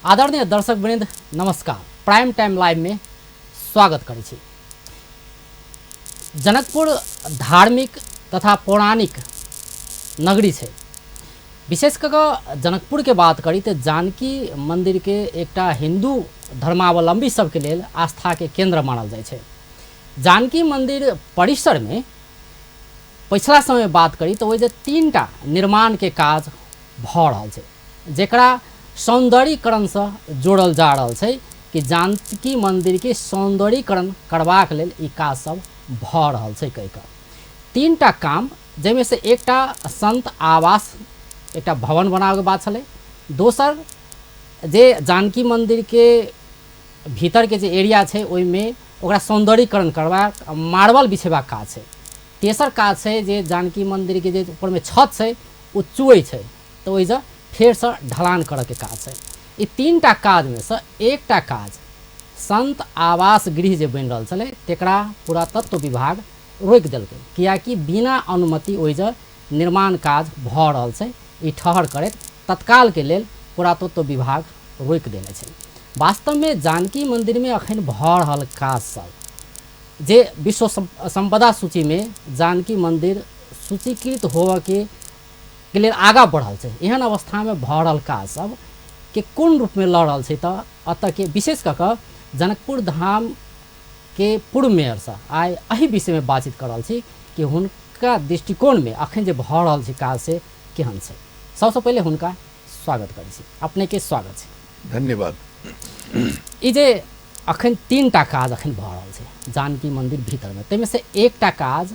आदरणीय दर्शक वृंद नमस्कार। प्राइम टाइम लाइव में स्वागत करै छी। जनकपुर धार्मिक तथा पौराणिक नगरी छै। विशेष कऽ कऽ जनकपुर के बात करी तऽ जानकी मंदिर के एकटा हिंदू धर्मावलंबी सबके लेल आस्था के केंद्र मानल जाइ छै। जानकी मंदिर परिसर में पछिला समय बात करी तऽ ओहि जे 3टा निर्माण के काज भऽ रहल छै, जेकरा सौंदर्यीकरणसँ जोड़ल जा रहल छै कि जानकी मंदिर के सौंदर्यीकरण करबाक लेल ई काज सब भऽ रहल छै कहि कऽ। 3टा काम, जाहिमे से एकटा संत आवास एकटा भवन बनाबैके बात छलै, दोसर जे जानकी मंदिर के भीतर के जे एरिया छै ओहिमे ओकरा सौंदर्यीकरण करबाक मार्बल बिछेबाक काज छै, तेसर काज छै जे जानकी मंदिर के जे ऊपरमे छत छै ओ चुऐ छै तऽ ओहिसँ फेरसँ ढलान करऽके काज छै। ई 3टा काजमे सँ एकटा काज संत आवास गृह जे बनि रहल छलै तकरा पुरातत्व विभाग रोकि देलकै, कियाकि बिना अनुमति ओहिसँ निर्माण काज भऽ रहल छै। ई ठहर करैत तत्कालके लेल पुरातत्व विभाग रोकि देने छै। वास्तवमे जानकी मंदिरमे अखन भऽ रहल काज सब जे विश्व संपदा सूचीमे जानकी मंदिर सूचीकृत होबऽके के लेल आगाँ बढ़ल छै, एहन अवस्थामे भऽ रहल काज सब के कोन रूपमे लऽ रहल छै तऽ एतऽके विशेष कऽ कऽ जनकपुर धाम के पूर्व मेयरसँ आइ एहि विषयमे बातचीत कऽ रहल छी कि हुनका दृष्टिकोणमे अखन जे भऽ रहल छै काज से केहन छै। सबसँ पहिले हुनका स्वागत करै छी, अपनेके स्वागत छै। धन्यवाद। ई जे अखन 3टा काज अखन भऽ रहल छै जानकी मंदिर भीतरमे, ताहिमे से एकटा काज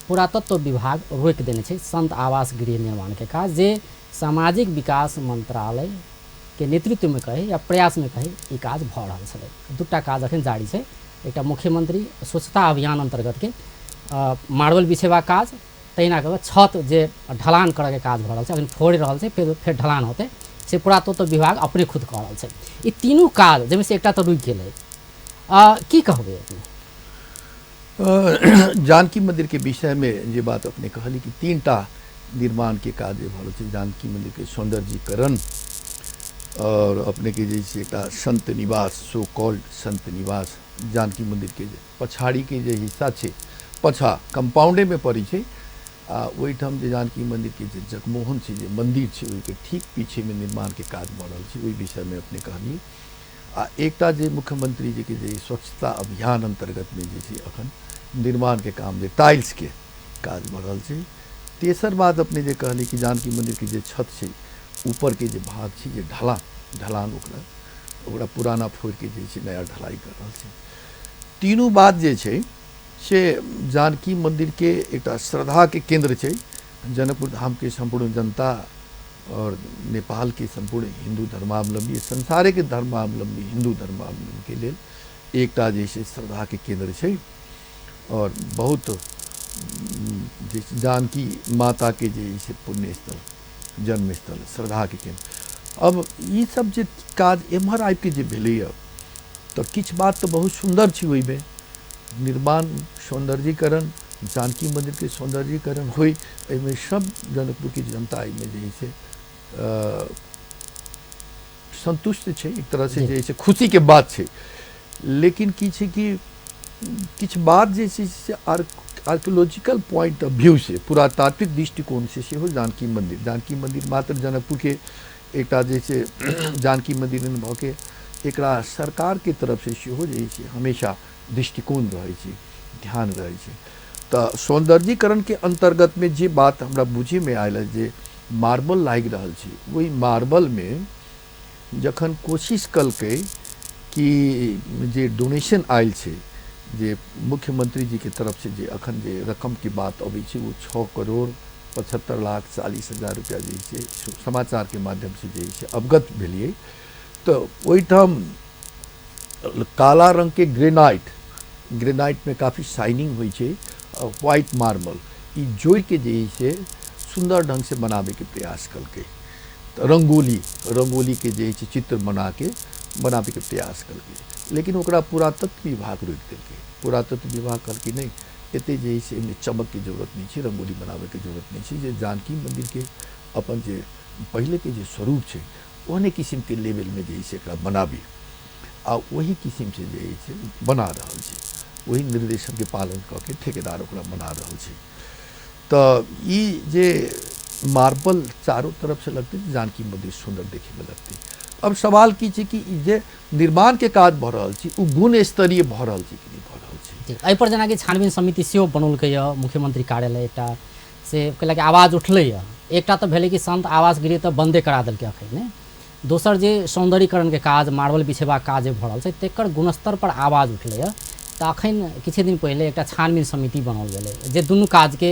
पुरातत्व विभाग रोकि देने छै, संत आवास गृह निर्माणके काज, जे सामाजिक विकास मंत्रालय के नेतृत्वमे कही या प्रयासमे कही ई काज भऽ रहल छलै। 2टा काज अखन जारी छै, एकटा मुख्यमंत्री स्वच्छता अभियान अन्तर्गतके मार्बल बिछेबाक काज, तहिना कऽ छत जे ढलान करऽके काज भऽ रहल छै, अखन फोड़ि रहल छै, फेर ढलान होतै, से पुरातत्व विभाग अपने खुद कऽ रहल छै। ई तीनू काज जाहिमे से एकटा तऽ रुकि गेलै, की कहबै अपने? जानकी मंदिर के विषय में जे बात अपने कहली कि 3टा निर्माण के काज जे भऽ रहल छै, जानकी मंदिर के सौंदर्यीकरण और अपने के जे छै एकटा संत निवास, सो कॉल्ड संत निवास, जानकी मंदिर के जे पछाड़ी के जे हिस्सा छै, पछा कंपाउंडे में पड़ै छै, आ ओहिठाम जे जानकी मंदिर के जे जगमोहन छै, जे मंदिर छै, ओहिके ठीक पीछे में निर्माण के काज भऽ रहल छै, ओहि विषय में अपने कहलियै। आ एकटा जे मुख्यमंत्री जी के जे स्वच्छता अभियान अंतर्गत में जे छै अखन निर्माण के काम जे टाइल्स के काज भऽ रहल छै। तेसर बात अपने जे कहली कि जानकी मंदिर के जे छत छै, ऊपर के जे भाग छै, जे ढलान ओकरा पुराना फोड़ि के जे छै नया ढलाई कर रहल छै। तीनू बात जे छै से जानकी मंदिर के एकटा श्रद्धा के केंद्र छै। जनकपुर धाम के संपूर्ण जनता और नेपाल के संपूर्ण हिंदू धर्मावलंबी, संसारे के धर्मावलंबी हिंदू धर्मावलंबी के लेल एकटा जे छै श्रद्धा के केंद्र छै। और बहुत जे जानकी माता के जे छै पुण्य स्थल, जन्म स्थल, श्रद्धा के केंद्र। अब ई सब जे काज एम्हर आबि के जे भेलैया तऽ किछु बात तऽ बहुत सुन्दर छै, ओहिमे निर्माण सौंदर्यीकरण, जानकी मंदिर के सौंदर्यीकरण होय, एहिमे सब जनकपुर के जनता एहिमे जे छै संतुष्ट छै, एक तरह से जे छै खुशी के बात छै। लेकिन की छै कि किछु बात जे छै से आर्कियोलॉजिकल पॉइंट ऑफ व्यू से, पुरातात्विक दृष्टिकोण से सेहो जानकी मंदिर, जानकी मंदिर मात्र जनकपुर के एकटा जे छै जानकी मंदिर भऽ के एकरा सरकार के तरफ से सेहो जे छै हमेशा दृष्टिकोण रहै छै, ध्यान रहै छै। तऽ सौंदर्यीकरण के अंतर्गत में जे बात हमरा बुझे में आयल जे मार्बल लागि रहल छै, ओहि मार्बल में जखन कोशिश कलकै कि जे डोनेशन आयल छै, जे मुख्यमंत्री जी के तरफ से जे अखन जे रकम के बात अबै छै, ओ 6,75,40,000 रुपया जे छै समाचार के माध्यम से जे छै अवगत भेलियै। तऽ ओहिठाम काला रंग के ग्रेनाइट, ग्रेनाइट में काफी शाइनिंग होइ छै, व्हाइट मार्बल ई जोड़ि के जे छै सुंदर ढंग से बनाबे के प्रयास कलकै। तऽ रंगोली के जे छै चित्र बना के बनाबे के प्रयास कलकै, लेकिन ओकरा पुरातत्व विभाग रोकि देलकै। पुरातत्व विभाग कहलकै नहि, एते जे छै एहिमे चमक के जरूरत नहि छै, रंगोली बनाबे के जरूरत नहि छै, जे जानकी मंदिर के अपन जे पहिले के जे स्वरूप छै ओहने किसिमके लेवलमे जे छै एकरा बनाबी आ ओही किसिमसँ जे छै बना रहल छै, ओही निर्देशनके पालन कऽ के ठेकेदार ओकरा बना रहल छै। तऽ ई जे मार्बल चारो तरफसँ लगतै, जानकी मन्दिर सुन्दर देखैमे लगतै। अब सवाल की छै कि ई जे निर्माणके काज भऽ रहल छै ओ गुण स्तरीय भऽ रहल छै कि नहि भऽ रहल छै। एहिपर जेनाकि छानबीन समिति सेहो बनौलकै यऽ मुख्यमंत्री कार्यालय एकटा, से कैलाकि आवाज उठलै यऽ। एकटा तऽ भेलै कि संत आवास गृह तऽ बन्दे करा देलकै अखन ने, दोसर जे सौंदर्यीकरणके काज मार्बल बिछेबाक काज जे भऽ रहल छै तकर गुणस्तर पर आवाज उठलै यऽ। तऽ अखन किछु दिन पहिले एकटा छानबीन समिति बनाओल गेलै जे दुनू काजके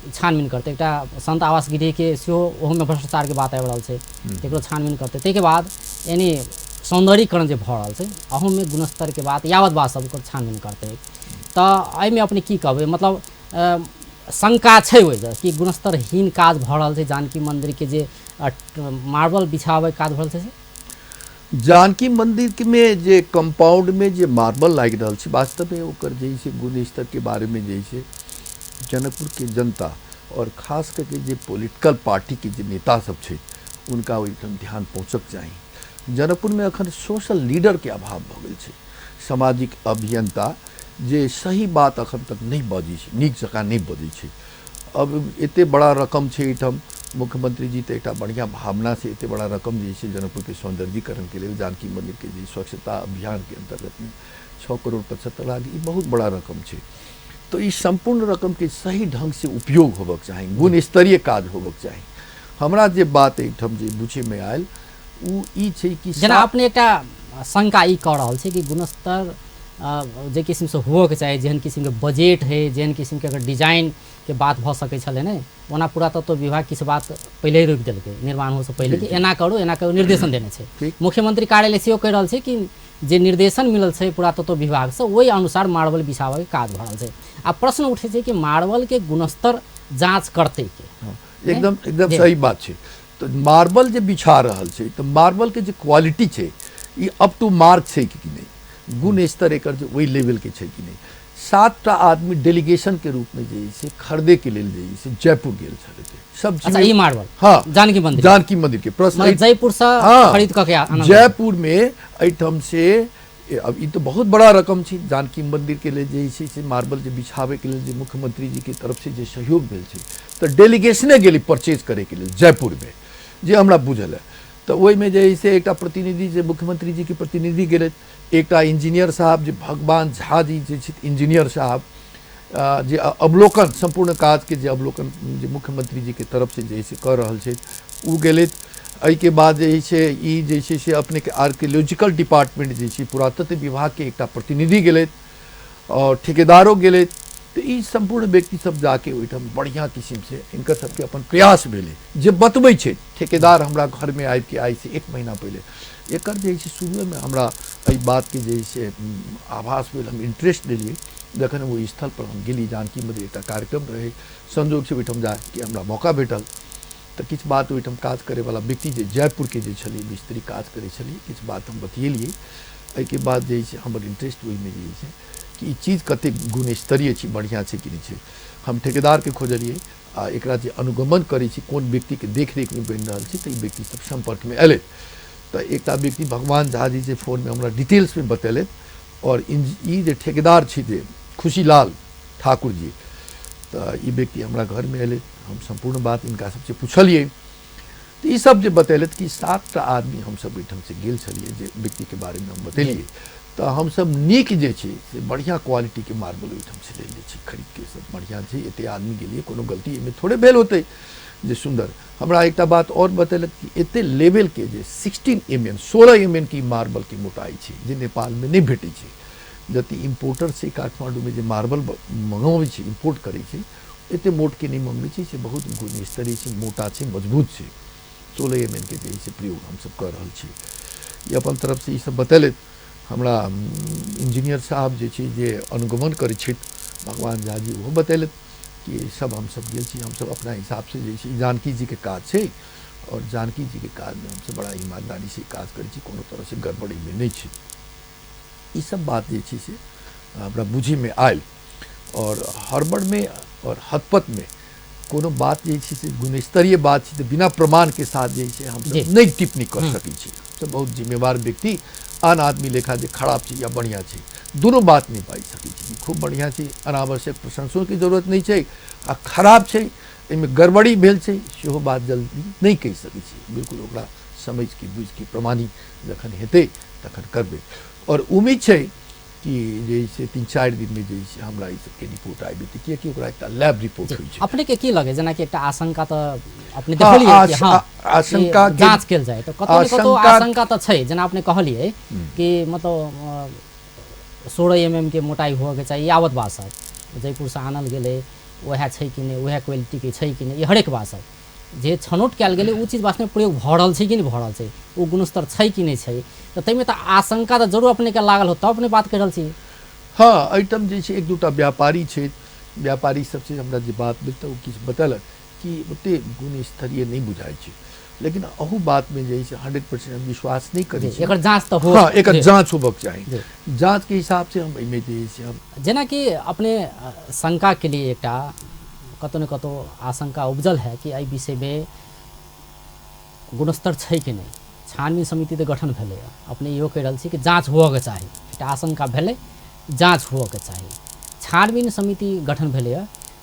छानबीन करतै। एकटा संत आवास गृहके सेहो ओहोमे भ्रष्टाचारके बात आबि रहल छै, तकरो छानबीन करतै। ताहिके बाद यानी सौंदर्यीकरण जे भऽ रहल छै अहूमे गुणस्तरके बात यावत बात सब ओकर छानबीन करतै। तऽ एहिमे अपने की कहबै, मतलब शंका छै ओहि कि गुणस्तरहीन काज भऽ रहल छै जानकी मन्दिरके जे मार्बल बिछाबै काज भऽ रहल छै? जानकी मन्दिर में जे कंपाउंड में जे मार्बल लागि रहल छै वास्तव में ओकर जे छै गुणस्तर के बारे में जे छै जनकपुर के जनता और खास करके जे पॉलिटिकल पार्टी के जे नेता सब छै उनका ओहिठाम ध्यान पहुँचक चाही। जनकपुर में अखन सोशल लीडर के अभाव भऽ गेल छै, सामाजिक अभियंता जे सही बात अखन तक नहि बजै छै, नीक जकाँ नहि बजै छै। अब एते बड़ा रकम छै एहिठाम, मुख्यमंत्री जी तऽ एकटा बढ़िआँ भावना से एते बड़ा रकम जे छै जनकपुर के सौंदर्यीकरण के लेल जानकी मंदिर के जे स्वच्छता अभियान के अंतर्गत में 6 करोड़ 75 लाख, ई बहुत बड़ा रकम छै। तो ई संपूर्ण रकम के सही ढंग से उपयोग होबक चाही, गुणस्तरीय काज होबक चाही। हमरा जे बात एहिठाम जे बुझे में आयल ओ ई छै कि जेना अपने एकटा शंका ई कऽ रहल छै कि गुणस्तर जे किसिमसँ हुअके चाही, जेहन किसिमके बजट है, जेहन किसिमके अगर डिजाइनके बात भऽ सकै छलै ने, ओना पुरातत्व विभाग किछु बात पहिले ही रोकि देलकै निर्माण होसँ पहिले कि एना करू एना करू, निर्देशन देने छै। मुख्यमंत्री कार्यालय सेहो कहि रहल छै कि जे निर्देशन मिलल छै पुरातत्व विभागसँ ओहि अनुसार मार्बल बिछाबैके काज भऽ रहल छै। आ प्रश्न उठै छै कि मार्बलके गुणस्तर जाँच करतै के? एकदम एकदम सही बात छै। तऽ मार्बल जे बिछा रहल छै तऽ मार्बलके जे क्वालिटी छै ई अप टू मार्क छै कि नहि, गुण स्तर एकर जे ओहि लेवलके छै कि नहि। 7टा आदमी डेलीगेशन के रूप में जे छै खरीदे के लेल जे छै जयपुर गेल छलै सब। अच्छा, ई मार्बल हाँ जानकी मंदिर, जानकी मंदिर के प्रश्न जयपुर से हाँ, खरीद के जयपुर में एहिठाम से अब ई तो बहुत बड़ा रकम छै जानकी मंदिर के लेल जे छै से मार्बल जे बिछावे के लेल जे मुख्यमंत्री जी के तरफ से जे सहयोग भेल छै तऽ डेलीगेशने गेली परचेज करे के लेल जयपुर में, जे हमरा बुझल है। तऽ ओहिमे जे छै एकटा प्रतिनिधि जे मुख्यमंत्री जी के प्रतिनिधि गेलै, एकटा इंजीनियर साहब जे भगवान झा जी जे छथि इंजीनियर साहब जे अवलोकन सम्पूर्ण काजके जे अवलोकन जे मुख्यमंत्री जी के तरफ से जे छै कऽ रहल छथि ओ गेलथि। एहिके बाद जे छै ई जे छै से अपनेके आर्कियोलॉजिकल डिपार्टमेंट जे छै पुरातत्व विभागके एकटा प्रतिनिधि गेलथि और ठेकेदारो गेलथि। तऽ ई सम्पूर्ण व्यक्ति सब जाके ओहिठाम बढ़िआँ किसिमसँ हिनकर सबके अपन प्रयास भेलै जे बतबै छै ठेकेदार हमरा घरमे आबिके आइसँ 1 महीना पहिले एकर जे छै शुरुएमे हमरा एहि बातके जे छै आभास भेल, हम इंट्रेस्ट लेलियै जखन ओहि स्थल पर हम गेली। जानकी मंदिर एकटा कार्यक्रम रहै, संजोगसँ ओहिठाम जाके हमरा मौका भेटल तऽ किछु बात ओहिठाम काज करैवला व्यक्ति जे जयपुरके जे छलियै मिस्त्री काज करै छलियै, किछु बात हम बतियेलियै। एहिके बाद जे छै हमर इंट्रेस्ट ओहिमे जे छै कि ई चीज कतेक गुणस्तरीय छै, बढ़िआँ छै कि नहि छै। हम ठेकेदारके खोजलियै आ एकरा जे अनुगमन करै छी कोन व्यक्तिके देखरेखमे बनि रहल छै तऽ ई व्यक्ति सब सम्पर्कमे अयलै। तऽ एकटा व्यक्ति भगवान झा जी जे फोनमे हमरा डिटेल्समे बतेलथि और ई जे ठेकेदार छै जे खुशीलाल ठाकुर जी, तऽ ई व्यक्ति हमरा घरमे अयलै, हम सम्पूर्ण बात हिनका सबसँ पुछलियै तऽ ई सब जे बतेलथि कि 7टा आदमी हमसब ओहिठामसँ गेल छलियै जे व्यक्तिके बारेमे हम बतेलियै तऽ हमसब नीक जे छै से बढ़िआँ क्वालिटीके मार्बल ओहिठामसँ ले लै छी खरीदके, सब बढ़िआँ छै, एते आदमी गेलियै कोनो गलती एहिमे थोड़े भेल होतै जे सुन्दर। हमरा एकटा बात आओर बतेलक कि एते लेवलके जे 16 mm 16 mm के मार्बलके मोटाइ छै जे नेपालमे नहि भेटै छै, जते इम्पोर्टर छै काठमाण्डूमे जे मार्बल मँगबै छै इम्पोर्ट करै छै एते मोटके नहि मँगबै छै, से बहुत गुणस्तरीय छै, मोटा छै, मजबूत छै। 16 mm के जे छै प्रयोग हमसब कऽ रहल छी। ई अपन तरफसँ ई सब बतेलथि। हमरा इंजीनियर साहब जे छै जे अनुगमन करै छथि भगवान झा जी, ओहो बतेलथि कि सब हमसब गेल छी, हमसब अपना हिसाबसँ जे छै जानकी जीके काज छै और जानकी जीके काजमे हमसब बड़ा ईमानदारीसँ काज करै छी, कोनो तरहसँ गड़बड़ीमे नहि छै। ई सब बात जे छै से हमरा बुझैमे आयल। और हड़बड़मे और हतपतमे कोनो बात जे छै से गुणस्तरीय बात छै तऽ बिना प्रमाणके साथ जे छै हमसब नहि टिप्पणी कर सकै छी। हमसब बहुत जिम्मेवार व्यक्ति, आन आदमी लेखा जे खराब छै या बढ़िआँ छै दुनू बात नहि बाजि सकै छी। खूब बढ़िआँ छै, अनावश्यक प्रशंसोके जरूरत नहि छै, आ खराब छै एहिमे गड़बड़ी भेल छै सेहो बात जल्दी नहि कहि सकै छी। बिल्कुल ओकरा समझिके बुझिके प्रमाणित जखन हेतै तखन करबै। और उम्मीद छै कि जे छै 3-4 दिनमे जे छै हमरा ई सबके रिपोर्ट आबि जेतै, कियाकि ओकरा एकटा लैब रिपोर्ट होइ छै। अपने के की लगे जेनाकि एकटा आशंका तऽ अपने देखलियै कि हँ आशंका जांच कयल जाय, तऽ कतौ ने कतौ आशंका तऽ छै। जेना अपने कहलियै कि मतलब 16 mm के मोटाई होअके चाही, यावत बात सब जयपुरसँ आनल गेलै वएह छै कि नहि, वएह क्वालिटीके छै कि नहि, ई हरेक बात सब जे छनौट कयल गेलै ओ चीज वास्तवमे प्रयोग भऽ रहल छै कि नहि भऽ रहल छै, ओ गुणस्तर छै कि नहि छै, तऽ ताहिमे तऽ आशंका तऽ जरूर अपनेके लागल हो, तब अपने बात कहि रहल छी। हँ, एहिठाम जे छै 1-2 टा व्यापारी छै, व्यापारी सबसँ हमरा जे बात भेल तऽ ओ किछु बतेलक कि ओतेक गुणस्तरीय नहि बुझाइ छै, लेकिन अहू बातमे जे छै 100% हम विश्वास नहि करै छी। एकर जाँच तऽ हो, हँ एकर जाँच होबक चाही, जाँचके हिसाबसँ हम एहिमे जे छै हम जेनाकि अपने शंकाके लिए एकटा कतौ ने कतौ आशंका उपजल है कि एहि विषयमे गुणस्तर छै कि नहि। छानबीन समिति तऽ गठन भेलै, अपने इहो कहि रहल छी कि जाँच होअके चाही, एकटा आशंका भेलै जाँच होअके चाही। छानबीन समिति गठन भेलै,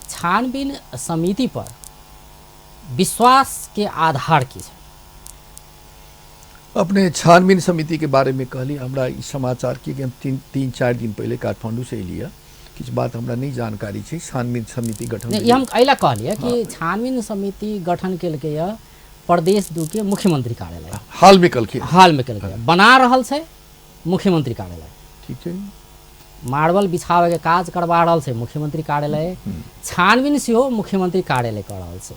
छानबीन समिति पर विश्वासके आधार की छै? अपने छानबीन समितिके बारेमे कहली, हमरा ई समाचार कि हम 3-4 दिन पहिले काठमांडूसँ एलियै, किछु बात हमरा नहि जानकारी छै। छानबीन समिति गठन नहीं, हम एहि कहलियै कि छानबीन समिति गठन केलकै प्रदेश 2 के मुख्यमंत्री कार्यालय हालमे कलकै, हालमे केलकै, बना रहल छै मुख्यमंत्री कार्यालय, ठीक छै, मार्बल बिछाबैके काज करवा रहल छै मुख्यमंत्री कार्यालय, छानबीन सेहो मुख्यमंत्री कार्यालय कऽ रहल छै।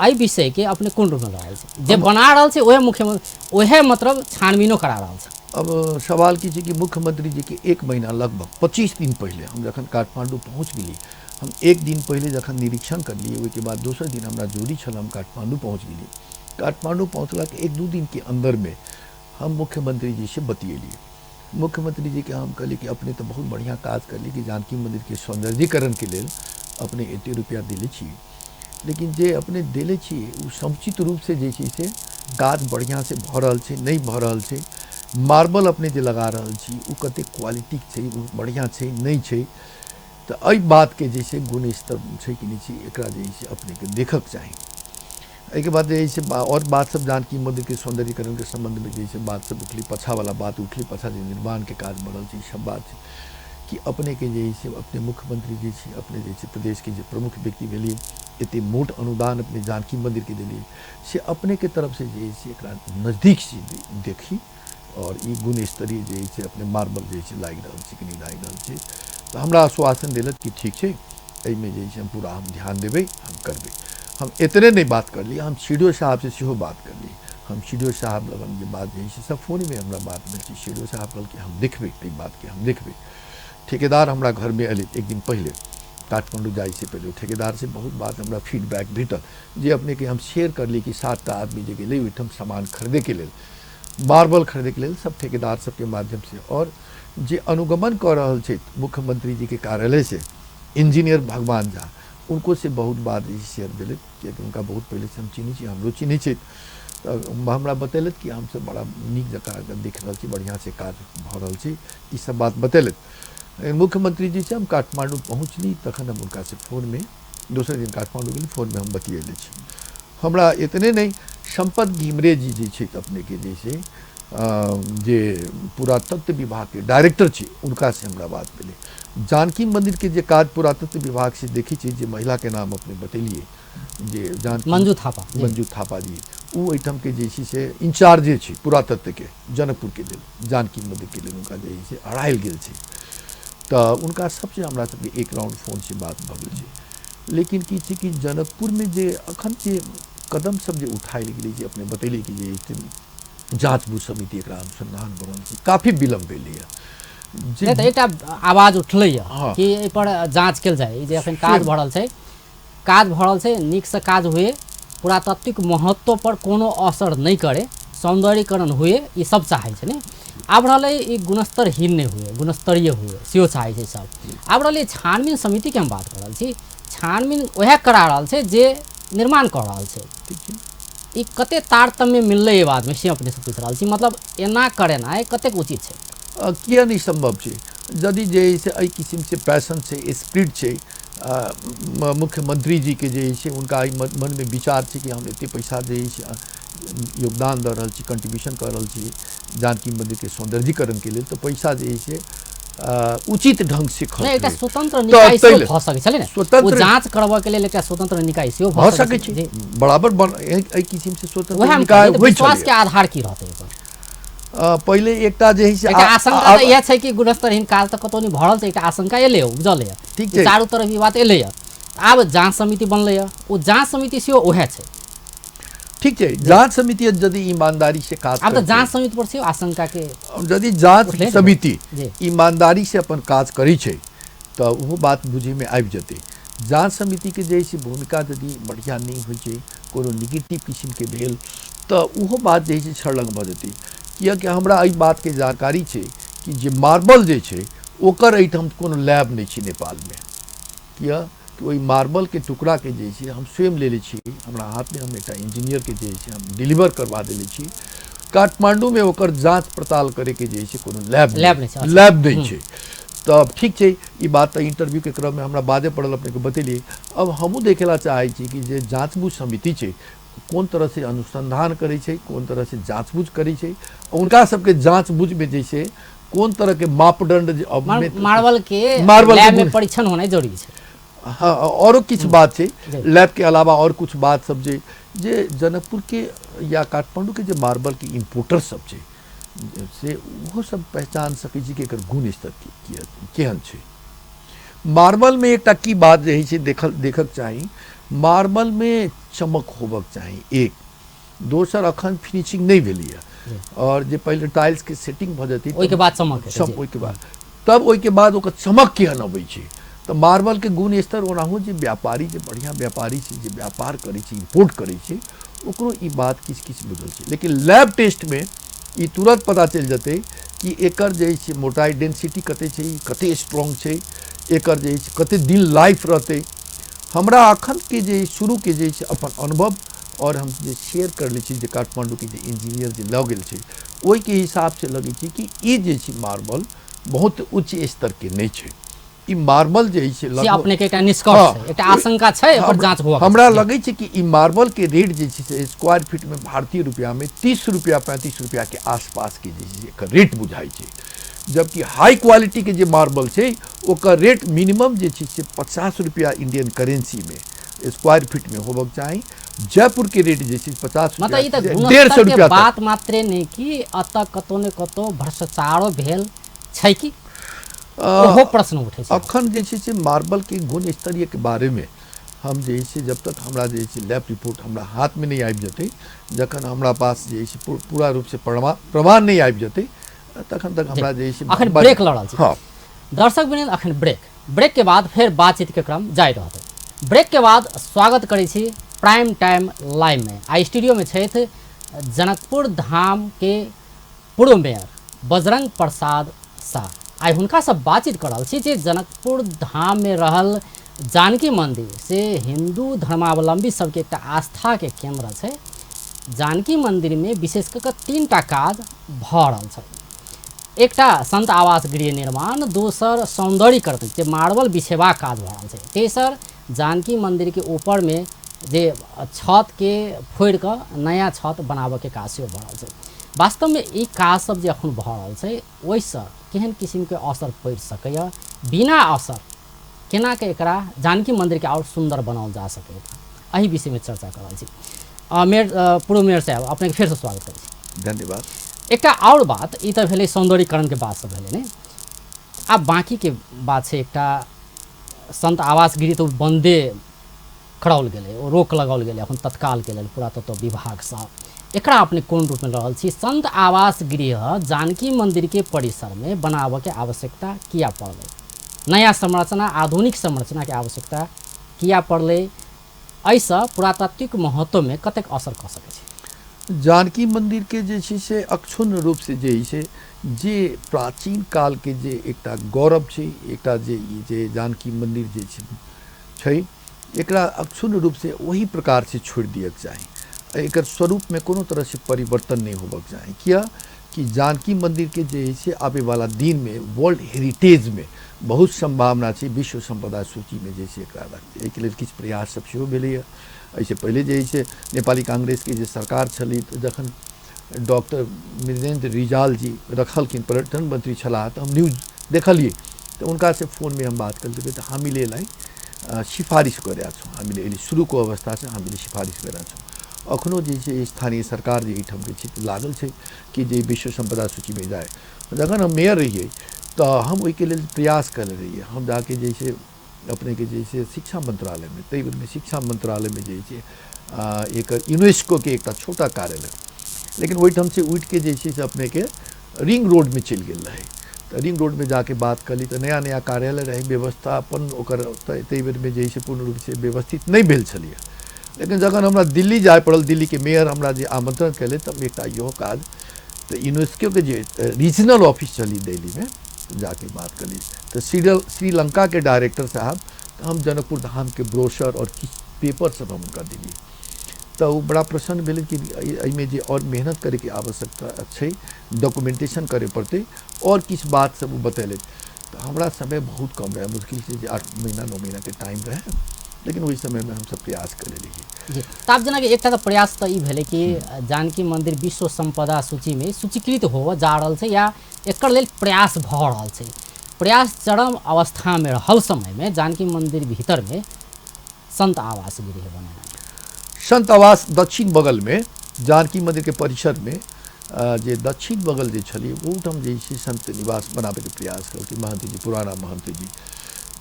एहि विषयके अपने कोन रूपमे रहल छै? जे बना रहल छै ओहे मुख्यमंत्री, ओहे मतलब छानबीनो करा रहल छै। अब सवाल की छै कि मुख्यमंत्री जी के 1 महीना लगभग 25 दिन पहले हम जखन काठमांडू पहुँच गेली, हम 1 दिन पहले जखन निरीक्षण करलियै ओहिके बाद दोसर दिन हमरा जरूरी छल, हम काठमांडू पहुँच गेली। काठमांडू पहुँचलाके 1-2 दिन के अंदरमे हम मुख्यमंत्री जी से बतियेलियै। मुख्यमंत्री जी के हम कहलियै कि अपने तऽ बहुत बढ़िआँ काज करलियै कि जानकी मंदिरके सौंदर्यीकरणके लेल अपने एते रुपया देले छी, लेकिन जे अपने देले छी ओ समुचित रूपसँ जे छै से काज बढ़िआँसँ भऽ रहल छै नहि भऽ रहल छै, मार्बल अपने जे लगा रहल छी ओ कतेक क्वालिटीके छै, ओ बढ़िआँ छै नहि छै, तऽ एहि बातके जे छै गुणस्तर छै कि नहि छै एकरा जे छै अपनेके देखक चाही। एहिके बाद जे छै आओर बात सब जानकी मंदिरके सौंदर्यीकरणके सम्बन्धमे जे छै बात सब उठली, पछावला बात उठली, पछा जे निर्माणके काज बढ़ल छै सब बात छै कि अपनेके जे छै अपने मुख्यमंत्री जे छै अपने जे छै प्रदेशके जे प्रमुख व्यक्ति भेलियै, एते मोट अनुदान अपने जानकी मंदिरके देलियै, से अपनेके तरफसँ जे छै एकरा नजदीकसँ देखी और ई गुणस्तरीय जे छै अपने मार्बल जे छै लागि रहल छै कि नहि लागि रहल छै। तऽ हमरा आश्वासन देलक कि ठीक छै एहिमे जे छै हम पूरा हम ध्यान देबै, हम करबै। हम एतने नहि बात करलियै, हम सी डी ओ साहबसँ सेहो बात करलियै। हम सी डी ओ साहब लगन जे बात जे छै सब फोनमे हमरा बात भेल छै। सी डी ओ साहब कहलकै हम देखबै एहि बातके, हम देखबै। ठेकेदार हमरा घरमे अयलै 1 दिन पहिले, काठमांडू जाइसँ पहिले। ठेकेदारसँ बहुत बात हमरा फीडबैक भेटल जे अपनेके हम शेयर करलियै कि 7टा आदमी जे गेलै ओहिठाम सामान खरीदैके लेल, मार्बल खरीदैके लेल, सब ठेकेदार सबके माध्यमसँ। और जे अनुगमन कऽ रहल छै मुख्यमंत्री जीके कार्यालयसँ इंजीनियर भगवान झा, उनको से बहुत बात शेयर भेलै, कियाकि हुनका बहुत पहिलेसँ हम चिन्है छी, हमरो चिन्है छथि। तऽ हमरा बतेलथि कि हमसब बड़ा नीक जकाँ देख रहल छी, बढ़िआँसँ काज भऽ रहल छै, ई सब बात बतेलथि। मुख्यमंत्री जी से हम काठमांडू पहुँचली तखन हम हुनकासँ फोनमे दोसर दिन काठमांडू गेली, फोनमे हम बतियेले छी। हमरा एतने नहि, संपत घिमरे जी जे छै अपनेके जे छै जे पुरातत्व विभागके डायरेक्टर छै, उनकासँ हमरा बात भेलै। जानकी मंदिरके जे काज पुरातत्व विभाग से देखै छी, जे महिलाके नाम अपने बतेलियै जे जानकी मंजू थापा, मंजू थापा जी, ओ एहिठामके जे छै से इंचार्जे छै पुरातत्वके जनकपुरके लेल, जानकी मंदिरके लेल हुनका जे छै अड़ायल गेल छै। तऽ उनका सबसे हमरा सबके 1 राउंड फोनसँ बात भऽ गेल छै। लेकिन की छै कि जनकपुरमे जे अखन जे कदम सब जे उठायल गेलै, जे अपने बतेलियै कि जे जाँच बूझ समिति एकरा अनुसंधान बढ़ल छै, काफी विलम्ब भेलैए। नहि तऽ एकटा आवाज उठलैए कि एहिपर जाँच कयल जाय, जे अखन काज भऽ रहल छै, काज भऽ रहल छै नीकसँ काज हुए, पुरातात्विक महत्व पर कोनो असर नहि करे, सौंदर्यीकरण हुए, ई सब चाहै छै ने। आब रहलै ई गुणस्तरहीन नहि हुए, गुणस्तरीय हुए सेहो चाहै छै सब। आब रहलै छानबीन समितिके हम बात कऽ रहल छी। छानबीन वएह करा रहल छै जे निर्माण कऽ रहल छै। ठीक छै। ई कते तारतम्य मिललै एहि बातमे से अपनेसँ पूछि रहल छी, मतलब एना करेनाइ कतेक उचित छै? किया नहि सम्भव छै? यदि जे है से एहि किसिमसँ पैशन छै, स्पिरिट छै, मुख्यमंत्री जीके जे है से हुनका एहि मनमे विचार छै कि हम एते पैसा जे है से योगदान दऽ रहल छी, कंट्रीब्यूशन कऽ रहल छी जानकी मन्दिरके सौन्दर्यीकरणके लेल, तऽ पैसा जे है से उचित ढंग से खर्च एकटा स्वतंत्र निकाय सेहो भऽ सकै छलै ने, स्वतंत्र जांच करबऽ के लेल एकटा स्वतंत्र निकाय सेहो भऽ सकै छै, बराबर एहि किसिम से स्वतंत्र निकाय होइ छै। विश्वास के आधार की रहतै एकर? पहिले एकटा जे है से आशंका तऽ इएह छै कि गुणस्तरहीन काज तऽ कतौ नहि भरल छै, एकटा आशंका एलै उपजलै, ठीक छै, चारू तरफ ई बात एलै। आब जांच समिति बनलै, ओ जांच समिति सेहो उएह छै। ठीक छै, जांच समिति यदि ईमानदारी से काज, आब तऽ जांच समिति पर सेहो आशंका के, यदि जांच समिति ईमानदारी से अपन काज करै छै तऽ ओहो बात बुझैमे आबि जेतै। जांच समितिके जे छै भूमिका यदि बढ़िआँ नहि होइ छै, कोनो निगेटिव किसिमके भेल, तऽ ओहो बात जे छै छड़लंग भऽ जेतै। कियाकि हमरा एहि बातके जानकारी छै कि जे मार्बल जे छै ओकर एहिठाम कोनो लैब नहि छै नेपालमे। किया कि ओहि मार्बलके टुकड़ाके जे छै हम स्वयं लेले छी, हमरा हाथमे हम एकटा इंजीनियरके जे छै हम डिलीवर करवा देले छी। काठमाण्डूमे ओकर जाँच पड़ताल करैके जे छै कोनो लैब नहि छै। तऽ ठीक छै, ई बात तऽ इंटरव्यूके क्रममे हमरा बाजे पड़ल, अपनेके बतेलियै। अब हमहूँ देखे ला चाहै छी कि जे जाँचबूझ समिति छै कोन तरहसँ अनुसन्धान करै छै, कोन तरहसँ जाँचबूझ करै छै, हुनका सबके जाँचबूझमे जे छै कोन तरहके मापदंड मार्बल के लैब में परीक्षण होनाइ जरूरी छै। हाँ, औरो किछु बात छै लैब के अलावा, और कुछ बात सब जे जे जनकपुर के या काठमांडू के जे मार्बल के इम्पोर्टर सब छै से ओहो सब पहचान सकै छी कि एकर गुण स्तर केहन छै। मार्बल में एकटा की बात जे होइ छै देखक चाही, मार्बल में चमक होबक चाही एक, दोसर अखन फिनिशिंग नहि भेलैए, और जे पहिले टाइल्स के सेटिंग भऽ जेतै ओहिके बाद चमक, ओहिके बाद तब ओहिके बाद ओकर चमक केहन अबै छै। तऽ मार्बल के गुण स्तर ओनाहो जे व्यापारी, जे बढ़िआँ व्यापारी छै, जे व्यापार करै छै, इम्पोर्ट करै छै, ओकरो ई बात किछु किछु बुझल छै। लेकिन लैब टेस्टमे ई तुरंत पता चलि जेतै कि एकर जे छै मोटाइ डेंसिटी कते छै, कते स्ट्रॉन्ग छै, एकर जे छै कते दिन लाइफ रहतै। हमरा अखन के जे शुरूके जे छै अपन अनुभव और हम जे शेयर कर लै छी जे काठमाण्डूके जे इंजीनियर जे लऽ गेल छै ओहिके हिसाबसँ लगै छै कि ई जे छै मार्बल बहुत उच्च स्तरके नहि छै। ई मार्बल जे छै अपने के एकटा निष्कर्ष छै, एकटा आशंका छै, ओकर जांच हुआ। हमरा लगै छै कि ई मार्बल के रेट जे छै से स्क्वायर फीट में भारतीय रुपया में 30 रुपया 35 रुपया के आसपास के जे छै एकर रेट बुझाइ छै, जबकि हाई क्वालिटी के जे मार्बल छै ओकर रेट मिनिमम जे छै से 50 रुपया इंडियन करेंसी में स्क्वायर फीट में होबक चाही। जयपुर के रेट जे छै 50 रुपया, 150 रुपया बात मात्रे नहि कि अतः कतौ ने कतौ भ्रष्टाचारो भेल छै कि ओहो प्रश्न उठै छै। अखन जे छै से मार्बल के गुण स्तरीय के बारे में हम जे छै जब तक हमरा जे छै लैब रिपोर्ट हमरा हाथ में नहीं आबि जेतै, जखन हमरा पास जे छै पूरा रूप से प्रमाण नहीं आबि जेतै, तखन तक हमरा जे छै अखन ब्रेक लऽ रहल छी। हाँ दर्शक वृंद, अखन ब्रेक के बाद फेर बातचीत के क्रम जारी रहतै। ब्रेक के बाद स्वागत करै छी प्राइम टाइम लाइव में। आ स्टूडियो में छथि जनकपुर धाम के पूर्व मेयर बजरंग प्रसाद शाह। आइ हुनकासँ बातचीत कऽ रहल छी जे जनकपुर धाममे रहल जानकी मन्दिर से हिन्दू धर्मावलम्बी सबके एकटा आस्थाके केन्द्र छै। जानकी मन्दिरमे विशेष कऽ कऽ 3टा काज भऽ रहल छै। एकटा संत आवास गृह निर्माण, दोसर सौन्दर्यीकरण जे मार्बल बिछेबाक काज भऽ रहल छै, तेसर जानकी मन्दिरके ऊपरमे जे छतके फोड़ि कऽ नया छत बनाबऽके काज सेहो भऽ रहल छै। वास्तवमे ई काज सब जे अखन भऽ रहल छै ओहिसँ केहन किसिमके असर पड़ि सकैए, बिना असर केना के एकरा जानकी मन्दिरके आओर सुन्दर बनाओल जा सकैए, एहि विषयमे चर्चा कऽ रहल छी। मेयर, पूर्व मेयर साहब, अपनेके फेरसँ स्वागत करै छी। धन्यवाद। एकटा आओर बात, ई तऽ भेलै सौन्दर्यीकरणके बात सब भेलै ने, आब बाँकीके बात छै एकटा संत आवास गृह तऽ बन्दे कराओल गेलै, ओ रोक लगाओल गेलै अखन तत्कालके लेल पुरातत्व विभागसँ। एकरा अपने कोन रूपमे रहल छी? संत आवास गृह जानकी मन्दिरके परिसरमे बनाबऽके आवश्यकता किया पड़लै? नया संरचना, आधुनिक संरचनाके आवश्यकता किया पड़लै? एहिसँ पुरातात्विक महत्वमे कतेक असर कऽ सकै छै? जानकी मन्दिरके जे छै से अक्षुण्ण रूपसँ जे छै जे प्राचीन कालके जे एकटा गौरव छै, एकटा जे ई जे जानकी मन्दिर जे छै एकरा अक्षुण्ण रूपसँ ओही प्रकारसँ छोड़ि दिअके चाही। एकर स्वरूपमे कोनो तरहसँ परिवर्तन नहि होबक चाही, किया कि जानकी मन्दिरके जे है से आबैवला दिनमे वर्ल्ड हेरिटेजमे बहुत सम्भावना छै, विश्व सम्पदा सूचीमे जे छै एकरा रखतै। एहिके लेल किछु प्रयास सब सेहो भेलैए। एहिसँ पहिले जे है से नेपाली कांग्रेसके जे सरकार छलै, तऽ जखन डॉक्टर मृदेन्द्र रिजाल जी रखलखिन, पर्यटन मन्त्री छलाह, तऽ हम न्यूज देखलियै, तऽ हुनकासँ फोनमे हम बात करलियै, तऽ हामीले यसलाई सिफारिस गरेका छौँ, हामीले अहिले सुरुको अवस्था छ, हामीले सिफारिस गरेका छौँ। अखनो जे छै स्थानीय सरकार जे एहिठामके छै लागल छै कि जे विश्व सम्पदा सूचीमे जाय। जखन हम मेयर रहियै तऽ हम ओहिके लेल प्रयास करने रहियै। हम जाके जे छै अपनेके जे छै शिक्षा मन्त्रालयमे, ताहि बेरमे शिक्षा मन्त्रालयमे जे छै एकर यूनेस्कोके एकटा छोटा कार्यालय, लेकिन ओहिठाम से उठिके जे छै से अपनेके रिंग रोडमे चलि गेल रहै। तऽ रिंग रोडमे जाके बात करली तऽ नया नया कार्यालय रहै, व्यवस्थापन ओकर ताहि बेरमे जे छै पूर्ण रूपसँ व्यवस्थित नहि भेल छलैए। लेकिन जखन हमरा दिल्ली जाय पड़ल, दिल्लीके मेयर हमरा जे आमंत्रण केलथि, तऽ हम एकटा इहो काज तऽ यूनेस्कोके जे रीजनल ऑफिस छली दिल्लीमे जाके बात करली, तऽ श्रीलंकाके डायरेक्टर साहब, तऽ हम जनकपुर धामके ब्रोशर आओर किछु पेपर सब हम हुनका देलियै, तऽ ओ बड़ा प्रसन्न भेलै कि एहिमे जे आओर मेहनत करैके आवश्यकता छै, डॉक्यूमेंटेशन करे पड़तै, आओर किछु बात सब ओ बतेलथि। तऽ हमरा समय बहुत कम रहै, मुश्किलसँ जे 8 महीना 9 महीनाके टाइम रहै, लेकिन ओहि समयमे हमसब प्रयास करै रहियै। जी, तऽ आब जेनाकि एकटा तऽ प्रयास तऽ ई भेलै कि जानकी मन्दिर विश्व सम्पदा सूचीमे सूचीकृत होबऽ जा रहल छै या एकर लेल प्रयास भऽ रहल छै। प्रयास चरम अवस्थामे रहल समयमे जानकी मन्दिर भीतरमे संत आवास गृह बनेनाइ, संत आवास दक्षिण बगलमे जानकी मन्दिरके परिसरमे जे दक्षिण बगल जे छलै ओहिठाम जे छै संत निवास बनाबैके प्रयास केलकै महन्त जी, पुराना महन्त जी।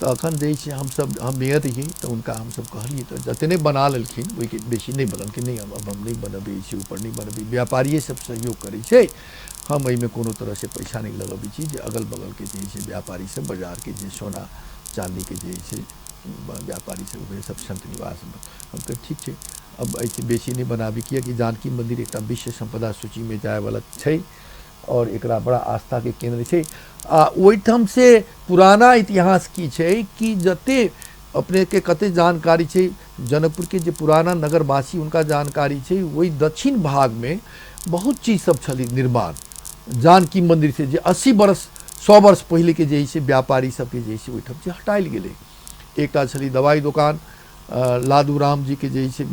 तऽ अखन जे छै हमसब, हम मेयर रहियै तऽ हुनका हमसब कहलियै, तऽ जतने बना लेलखिन ओहिके बेसी नहि बनलखिन, नहि अब हम नहि बनबै छी, ऊपर नहि बनबै, व्यापारिए सब सहयोग करै छै, हम एहिमे कोनो तरहसँ पैसा नहि लगबै छी, जे अगल बगलके जे छै व्यापारी सब, बाजारके जे सोना चाँदीके जे छै व्यापारी सब, ओकरे सब संत निवास। हम कहै ठीक छै, अब एहिसँ बेसी नहि बनाबी, कियाकि जानकी मन्दिर एकटा विश्व सम्पदा सूचीमे जायवला छै और एकरा बड़ा आस्थाके केन्द्र छै। आ ओहिठाम से पुराना इतिहास की छै कि जते अपनेके कते जानकारी छै, जनकपुरके जे पुराना नगरवासी हुनका जानकारी छै, ओहि दक्षिण भागमे बहुत चीज सब छलै निर्माण जानकी मन्दिर से जे 80 वर्ष 100 वर्ष पहिलेके जे छै व्यापारी सबके जे छै ओहिठाम से हटायल गेलै। एकटा छलै दवाइ दोकान, लादू राम जी के जे छै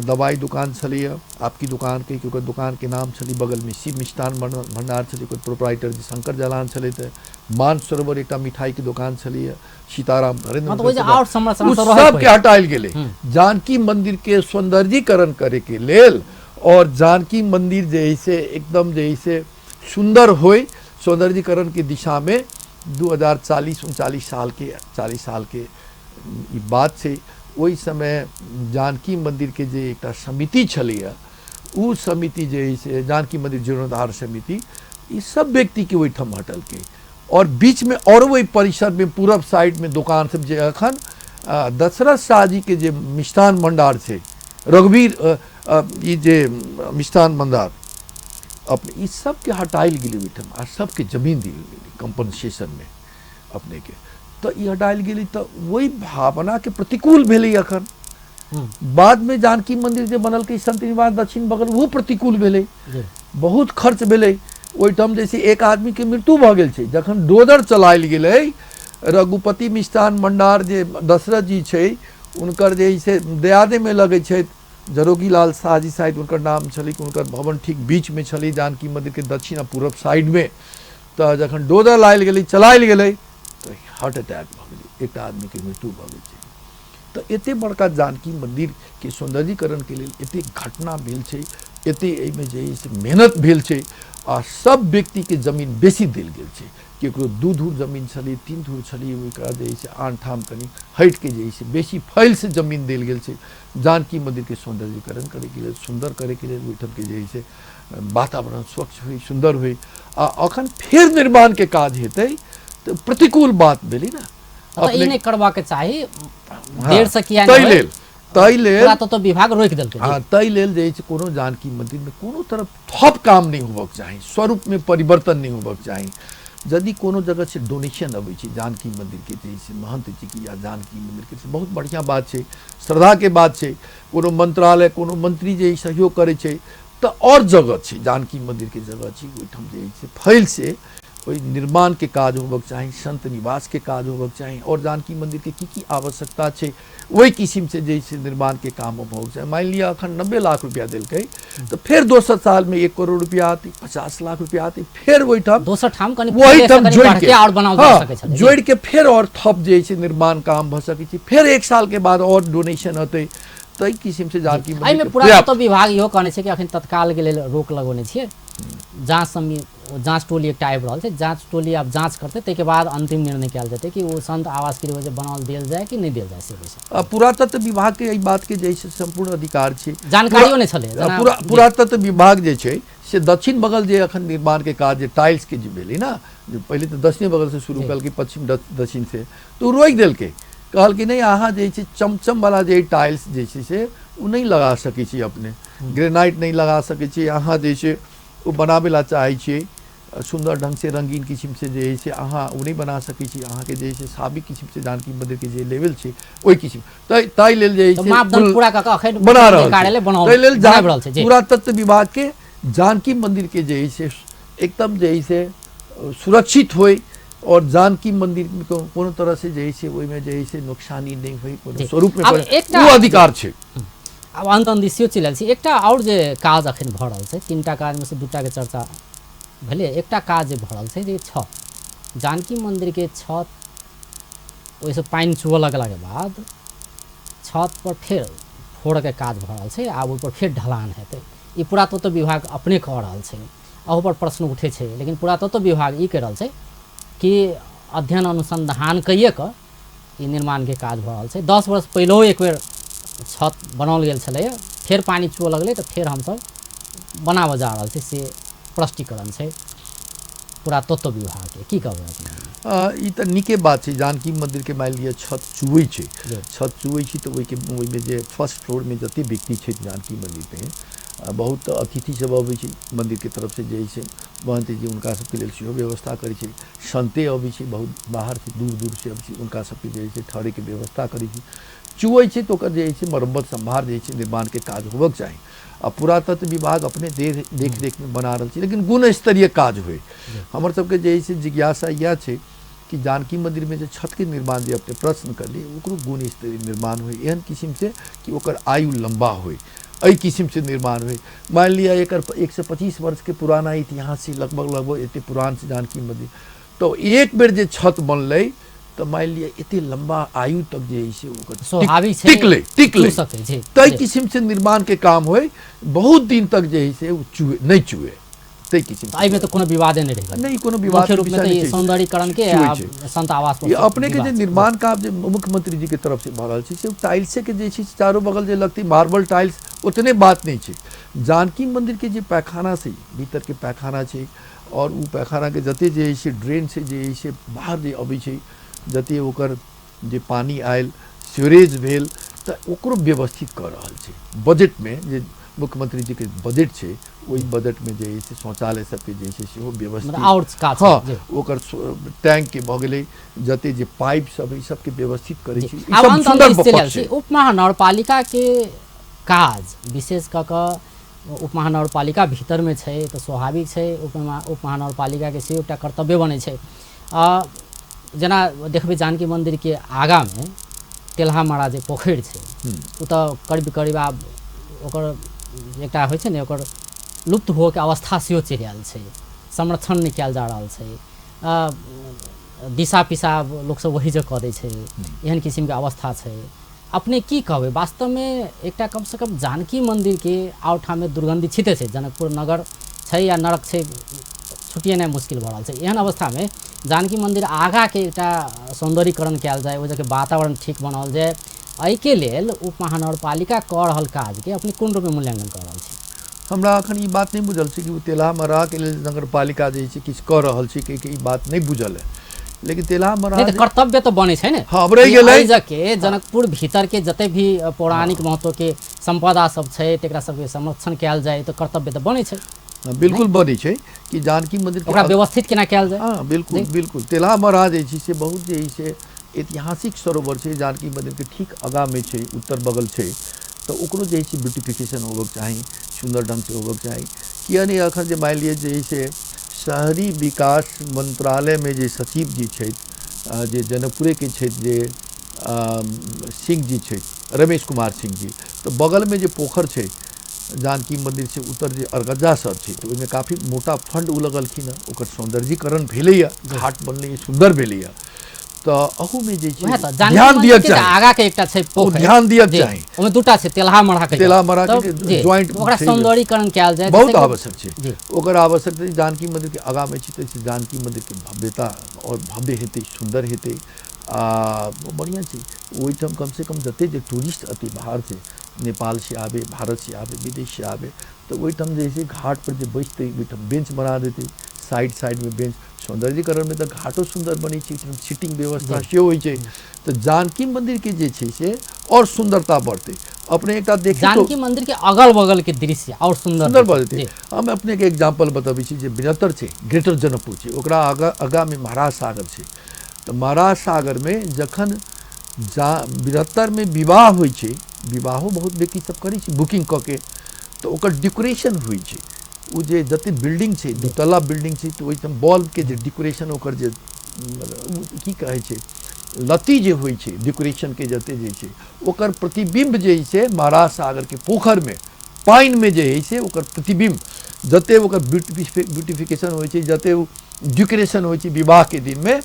दवाइ दोकान छलैए, आपकी दोकान कहिके ओकर दोकानके नाम छलै, बगलमे शिव मिष्ठान भण्डार छलै, ओकर प्रोप्राइटर जे शंकर जलान छलै, तऽ मानसरोवर एकटा मिठाईके दोकान छलैए, सीताराम नरेंद्र, सबके हटायल गेलै। जानकी मन्दिरके सौंदर्यीकरण करैके लेल और जानकी मन्दिर जे है से एकदम जे है से सुन्दर होइ, सौंदर्यीकरणके दिशामे 2040-39 सालके 40 सालके ई बात छै। ओहि समय जानकी मन्दिरके जे एकटा समिति छलैए, ओ समिति जे है से जानकी मन्दिर जीर्णोद्धार समिति, ई सब व्यक्तिके ओहिठाम हटलकै। और बीचमे और ओहि परिसरमे पूरब साइडमे दोकान सब जे अखन दशरथ शाह जी के जे मिष्ठान भण्डार छै, रघुवीर ई जे मिष्ठान भण्डार अपने, ई सबके हटायल गेलै ओहिठाम आ सबके जमीन देल गेलै कम्पनसेशनमे अपनेके, तऽ ई हटायल गेलै। तऽ ओहि भावनाके प्रतिकूल भेलै अखन। बादमे जानकी मन्दिर जे बनलकै संत निवास दक्षिण बगल, ओहो प्रतिकूल भेलै, बहुत खर्च भेलै ओहिठाम। जैसे एक आदमीके मृत्यु भऽ गेल छै जखन डोजर चलायल गेलै, रघुपति मिष्ठान भण्डार जे दशरथ जी छै हुनकर जे से दयादेमे लगै छै, जरोगी लाल शाह जी शायद हुनकर नाम छलै, हुनकर भवन ठीक बीचमे छलै जानकी मन्दिरके दक्षिण आ पूरब साइडमे। तऽ जखन डोजर लायल गेलै, चलायल गेलै, तऽ हार्ट अटैक भऽ गेलै, एकटा आदमीके मृत्यु भऽ गेल छै। तऽ एते बड़का जानकी मन्दिरके सौन्दर्यीकरणके लेल एते घटना भेल छै, एते एहिमे जे है से मेहनत भेल छै, आ सब व्यक्तिके जमीन बेसी देल गेल छै। केकरो 2 धूर जमीन छलै, 3 धूर छलै, ओकरा जे है से आन ठाम कनि हटिके जे है से बेसी फैलसँ जमीन देल गेल छै जानकी मन्दिरके सौन्दर्यीकरण करैके लेल, सुन्दर करैके लेल, ओहिठामके जे है से वातावरण स्वच्छ होइ, सुन्दर होइ। आ अखन फेर निर्माणके काज हेतै तऽ प्रतिकूल बात भेलै ने। ई नहि करबाक चाही, देर से किया ताहि लेल, ताहि लेल पुरातत्व विभाग रोकि देलकै। हाँ, ताहि लेल जे छै कोनो जानकी मन्दिरमे कोनो तरफ थप काम नहि होबक चाही, स्वरूपमे परिवर्तन नहि होबक चाही। यदि कोनो जगह से डोनेशन अबै छै जानकी मंदिर के जे छै महंत जी के या जानकी मंदिर के, बहुत बढ़िया बात छै, श्रद्धा के बात छै। कोनो मंत्रालय कोनो मंत्री जे सहयोग करै छै तऽ और जगह छै, जानकी मंदिर के जगह छै, ओहिठाम जे छै फैल से ओहि निर्माण के काज होबक चाही, संत निवास के काज होबक चाही, और जानकी मंदिर के की की आवश्यकता छै ओहि किसिम से जे छै निर्माण के काम होबक चाही। मानि लिअ अखन 90 लाख रुपया देलकै तऽ फेर दोसर साल में 1 करोड़ रुपया आते, 50 लाख रुपया आते, फेर ओहिठाम दोसर ठाम कनि ओहिठाम जोड़ि के और बनाओल जा सकै छलै, जोड़ि के फेर और थप जे छै निर्माण काम भऽ सकै छै, फेर 1 साल के बाद और डोनेशन होतै। ताहि किसिम से जानकी मंदिर एहिमे पुरातत्व विभाग इहो कहने छै कि अखन तत्काल के लेल रोक लगौने छियै, जाँच समिति जाँच टोली एकटा आबि रहल छै, जाँच टोली आब जाँच करतै, ताहिके बाद अंतिम निर्णय कयल जेतै कि ओ संत आवास गृह जे बनाओल देल जाय कि नहि देल जाय। से विषय पुरातत्व विभाग के एहि बात के जे छै संपूर्ण अधिकार छै, जानकारियो नहि छलै। पुरातत्व विभाग जे छै से दक्षिण बगल जे अखन निर्माण के काज जे टाइल्स के जे भेलै ना, जे पहिले तऽ दक्षिण बगल से शुरू कलकै, पश्चिम दक्षिण से तऽ ओ रोकि देलकै, कहलकै नहि अहाँ जे छै चमचम वाला जे टाइल्स जे छै से ओ नहि लगा सकै छी अपने, ग्रेनाइट नहि लगा सकै छी अहाँ, जे छै ओ बनाबै ला चाहै छियै सुन्दर ढंग से रंगीन किस्म से जे छै अहाँ ओ नहि बना सकै छी, अहाँके जे छै साबिक किस्म से जानकी मंदिर के जे लेवल छै ओहि किस्म ताहि लेल जे छै मापदंड पूरा कऽ अखन बना रहल छै, ताहि लेल पुरातत्व विभाग के जानकी मंदिर के जे छै एकदम जे छै सुरक्षित होय और जानकी मंदिर में कोनो तरह से जे छै ओहिमे जे छै नुकसानी नहि होय कोनो स्वरूप में, ओ अधिकार छै। आब अंत अंत सेहो चलि आयल छै। एकटा और जे काज अखन भऽ रहल छै, 3टा काजमे से 2टा के चर्चा भेलै, एकटा काज जे भऽ रहल छै जे छत, जानकी मंदिर के छत ओहिसँ पानि चुअ लगलाके बाद छत पर फेर फोड़के काज भऽ रहल छै, आब ओहिपर फेर ढलान हेतै। ई पुरातत्व विभाग अपने कऽ रहल छै, अहू पर प्रश्न उठै छै, लेकिन पुरातत्व विभाग ई कहि रहल छै कि अध्ययन अनुसंधान कइए कऽ ई निर्माणके काज भऽ रहल छै। 10 वर्ष पहिलहो एक बेर छत बनाओल गेल छलैए, फेर पानि चुअ लगलै तऽ फेर हमसब बनाबऽ जा रहल छी, से स्पष्टीकरण छै पुरातत्व विभागके। की कहबै अपने? ई तऽ नीके बात छै। जानकी मंदिर के मानि लिअ छत चुबै छै, छत चुबै छै तऽ ओहिके ओहिमे जे फर्स्ट फ्लोरमे जते व्यक्ति छै जानकी मंदिरमे, बहुत अतिथि सब अबै छै मंदिरके तरफ से, जे छै महंत जी हुनका सबके लेल सेहो व्यवस्था करै छै, संते अबै छै बहुत बाहर से, दूर दूर से अबै छै, हुनका सबके जे छै ठहरैके व्यवस्था करै छै। चुबै छै तऽ ओकर जे छै मरम्मत सम्भार जे छै निर्माणके काज होबक चाही। आ पुरातत्व विभाग अपने देख रेखमे बना रहल छै, लेकिन गुणस्तरीय काज होइ। हमर सबके जे छै जिज्ञासा इएह छै कि जानकी मंदिरमे जे छतके निर्माण जे अपने प्रश्न करलियै ओकरो गुणस्तरीय निर्माण होइ, एहन किसिम से कि ओकर आयु लम्बा होइ, एहि किसिम से निर्माण होइ। मानि लिअ एकर 125 वर्ष के पुराना इतिहास छै, लगभग लगभग एते पुरान छै जानकी मंदिर, तऽ एक बेर जे छत बनलै तऽ मानि लिअ एते लम्बा आयु तक जे छै ओकर स्वाभाविक छै, टिकलै टिकलै, ताहि किसिम से निर्माण के काम होइ, बहुत दिन तक जे छै ओ चुए नहि चुए, ताहि किसिम। एहिमे तऽ कोनो विवादे नहि रहि गेल, नहि कोनो विवाद मुख्य रूपमे तऽ सौंदर्यीकरण के संत आवास पर अपने के जे निर्माण काम जे मुख्यमंत्री जी के तरफ से भऽ रहल छै से टाइल्से के जे छै चारो बगल जे लगतै मार्बल टाइल्स, ओतने बात नहि छै। जानकी मंदिर के जे पैखाना छै, भीतर के पैखाना छै, और ओ पैखाना के जते जे छै ड्रेन से जे छै बाहर जे अबै छै, जते ओकर जे पानि आयल सीवरेज भेल, तऽ ओकरो व्यवस्थित कऽ रहल छै। बजटमे जे मुख्यमंत्री जी के बजट छै ओहि बजटमे जे छै शौचालय सबके जे छै सेहो व्यवस्थित, और काज हँ, ओकर टैंक के भऽ गेलै, जते जे पाइप सब ई सबके व्यवस्थित करै छै। आब अंत अंत छै उपमहानगरपालिका के काज, विशेष कऽ कऽ उपमहानगरपालिका भीतरमे छै तऽ स्वाभाविक छै उपमहानगरपालिकाके सेहो एकटा कर्तव्य बनै छै। जेना देखबै जानकी मंदिरके आगाँमे तेल्हामारा जे पोखरि छै ओ तऽ करीब करीब आब ओकर एकटा होइ छै ने ओकर लुप्त होके अवस्था सेहो चलि आयल छै, संरक्षण नहि कयल जा रहल छै, दिशा पिसाब लोकसब वही जगह कऽ दै छै, एहन किसिमके अवस्था छै। अपने की कहबै वास्तवमे एकटा कमसँ कम जानकी मंदिरके आओर ठाममे दुर्गंधि छिते छै, जनकपुर नगर छै या नरक छै, छुटिएनाइ मुश्किल भऽ रहल छै। एहन अवस्थामे जानकी मंदिर आगाँके एकटा सौंदर्यीकरण कयल जाय, ओहि जगहके वातावरण ठीक बनाओल जाय, एहिके लेल उपमहानगरपालिका कऽ रहल काजके अपने कोन रूपमे मूल्यांकन कऽ रहल छी? हमरा अखन ई बात नहि बुझल छै कि ओ तेल्हामाराके लेल नगरपालिका जे छै किछु कऽ रहल छै कि ई बात नहि बुझल है, लेकिन तेल्हामारा नहि तऽ कर्तव्य तऽ बनै छै ने। हाँ, रहि गेलै। एहि जगहके जनकपुर भीतर के जते भी पौराणिक महत्व के संपदा सब छै तकरा सबके संरक्षण कयल जाय तऽ कर्तव्य तऽ बनै छै। बिल्कुल बनै छै, कि जानकी मंदिर ओकरा व्यवस्थित केना कयल जाय। हाँ बिल्कुल बिल्कुल। तेलहा मरहा जे छै से बहुत जे छै ऐतिहासिक सरोवर छै, जानकी मंदिर के ठीक आगाँ में छै, उत्तर बगल छै, तऽ ओकरो जे छै ब्यूटिफिकेशन होबक चाही, सुन्दर ढंग से होबक चाही। किया नहि अखन जे मानि लिअ जे छै शहरी विकास मंत्रालय में जे सचिव जी छथि, जे जनकपुरे के छथि, जे सिंह जी छथि, रमेश कुमार सिंह जी, तऽ बगल में जे पोखरि छै जानकी मंदिर से उत्तर जे अरगज्जा सब छै, तऽ ओहिमे काफी मोटा फंड ओ लगलखिन हँ, ओकर सौंदर्यीकरण भेलैया, घाट बनलैया, सुन्दर भेलैया। तऽ अहूमे जे छै ध्यान दिअ चाही, आगा के एकटा छै पोखरि, ध्यान दिअ चाही। ओमे दूटा छै, तेलहा मरहा के, तेलहा मरहा के ज्वाइंट, ओकरा सौंदर्यीकरण कयल जाय, बहुत आवश्यक छै। ओकर आवश्यक छै। जानकी मंदिर के आगा में छै तऽ जानकी मंदिर के भव्यता और भव्य हेतै, सुन्दर हेतै आ बढ़िआँ छै। ओहिठाम कम से कम जते जे टूरिस्ट अति बाहर से, नेपाल से आबे, भारत से आबे, विदेश से आबे, तऽ ओहिठाम जे छै घाट पर जे बैसतै, ओहिठाम बेंच बना देतै, साइड साइड में बेंच। सौंदर्यीकरण में तऽ घाटो सुन्दर बनै छै, सीटिंग व्यवस्था सेहो होइ छै, तऽ जानकी मंदिर के जे छै से और सुन्दरता बढ़तै। अपने एकटा देखी जानकी मंदिर के अगल बगल के दृश्य और सुन्दर सुन्दर बढ़तै। हम अपने के एग्जाम्पल बतबै छी जे बृहत्तर छै, ग्रेटर जनकपुर छै, ओकरा आगा में महाराज सागर छै। तऽ महाराज सागर में जखन बृहत्तर में विवाह होइ छै, विवाहो बहुत व्यक्ति सब करै छै बुकिंग कऽ के, तऽ ओकर डेकोरेशन होइ छै। ओ जे जते बिल्डिंग छै, दूतला बिल्डिंग छै, तऽ ओहिठाम बल्ब के जे डेकोरेशन, ओकर जे की कहै छै लत्ती जे होइ छै डेकोरेशन के जते जे छै, ओकर प्रतिबिंब जे छै महाराज सागर के पोखरि में पानि में जे होइ छै, ओकर प्रतिबिंब जते ओकर ब्यूटिफिकेशन होइ छै, जते ओ डेकोरेशन होइ छै विवाह के दिन में,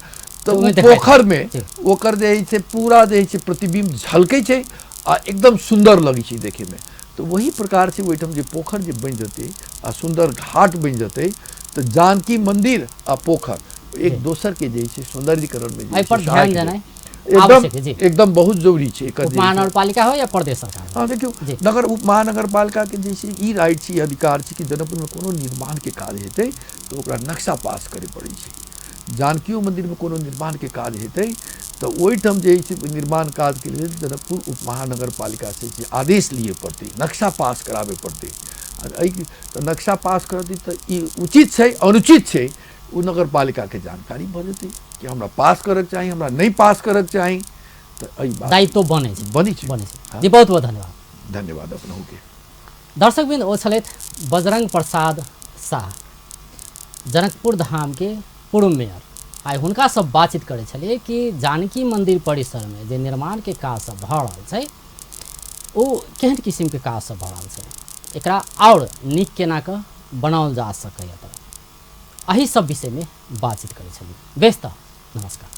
तऽ ओ पोखरि में ओकर जे होइ छै पूरा जे होइ छै प्रतिबिंब झलकै छै आ एकदम सुन्दर लगै छै देखे में। तऽ वही प्रकार से ओहिठाम जे पोखरि जे बनि जेतै आ सुन्दर घाट बनि जेतै, तऽ जानकी मंदिर आ पोखरि एक दोसर के जे छै सौंदर्यीकरण में एहि पर ध्यान देनाइ एकदम एकदम बहुत जरूरी छै। एकर महानगरपालिका हो या प्रदेश सरकार, हाँ देखियौ नगर उप महानगरपालिका के जे छै ई राइट छै, अधिकार छै कि जनकपुर में कोनो निर्माण के काज हेतै तऽ ओकरा नक्शा पास करे पड़ै छै। जानकियो मंदिर में कोनो निर्माण के काज हेतै तऽ ओहिठाम जे छै निर्माण काज के लेल जनकपुर उप महानगरपालिका से जे आदेश लिए पड़तै, नक्शा पास कराबे पड़तै। एहि तऽ नक्शा पास करतै तऽ ई उचित छै अनुचित छै, ओ नगरपालिका के जानकारी भऽ जेतै कि हमरा पास करक चाही, हमरा नहि पास करक चाही। तऽ एहि बात दायित्व बनै छै, बनै छै, बनै छै। जी बहुत बहुत धन्यवाद। धन्यवाद अपनहु के। दर्शकवृन्द, ओ छलथि बजरंग प्रसाद शाह, जनकपुर धाम के पूर्व मेयर। आइ हुनका सब बातचीत करै छलियै कि जानकी मंदिर परिसरमे जे निर्माणके काज सब भऽ रहल छै, ओ केहन किसिमके काज सब भऽ रहल छै, एकरा आओर नीक केना कऽ बनाओल जा सकैए, तऽ एहि सब विषयमे बातचीत करै छलियै। बेस, तऽ नमस्कार।